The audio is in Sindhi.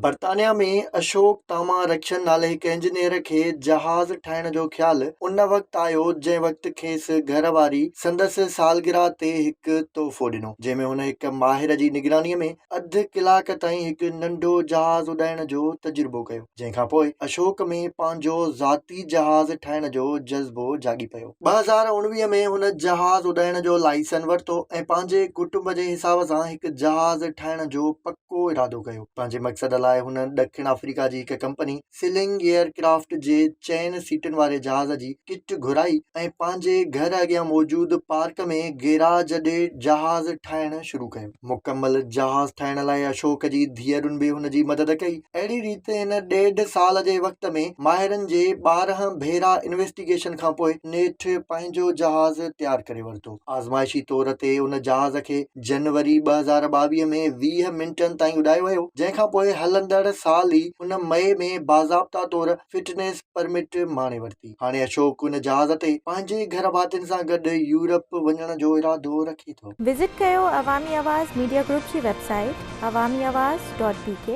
برطانيا ۾ اشوڪ تاما رڪشن نالي هڪ انجنيئر کي جهاز ٺاهڻ جو خيال ان وقت آيو جنهن وقت کيس گهر واري سندس سالگرهه تي هڪ تحفو ڏنو جنهن ۾ هن هڪ ماهر جي نگراني ۾ اڌ ڪلاڪ تائين هڪ ننڍو جهاز اڏائڻ جو تجربو ڪيو جنهن کان پوء اشوڪ ۾ پنهنجو ذاتي جهاز ٺاهڻ جو جذبو جاڳي پيو. 2019 ۾ هن جهاز اڏائڻ جو لائسن ورتو ۽ پنهنجي ڪٽنب جي حساب سان هڪ جهاز ٺاهڻ جو پڪو ارادو ڪيو. پنهنجي مقصد لاء هن ڏکڻ آفريڪا جي هڪ ڪمپني سلنگ ايئر ڪرافٽ جي چئن سيٽن واري جهاز جي ڪٽ گهرائي ۽ پنهنجي گهر اڳيان موجود پارڪ ۾ گيراج ڏي جهاز ٺاهڻ شروع ڪيو. مڪمل جهاز ٺاهڻ لاء اشوڪ جي ڌيئرن به هن جي مدد ڪئي. اهڙي ريت هن ڏيڍ سال جي وقت ۾ ماهرن جي 12 ڀيرا انويسٽيگيشن کانپوء نيٺ پنهنجو جهاز تيار ڪري ورتو. آزمائشي طور تي ان جهاز کي جنوري 2022 ۾ 20 منٽن تائين اڏايو ويو، جنهن کانپوء هلندڙ سال ئي هن مئي ۾ باضابطا طور فٽنيس پرمٽ ماڻي ورتي. هاڻي اشوڪ ان جهاز تي پنهنجي گهر ڀاتين سان گڏ يورپ وڃڻ جو ارادو رکي ٿو. وزٽ ڪيو عوامي آواز ميڊيا گروپ جي website Awami Awaz dot B K.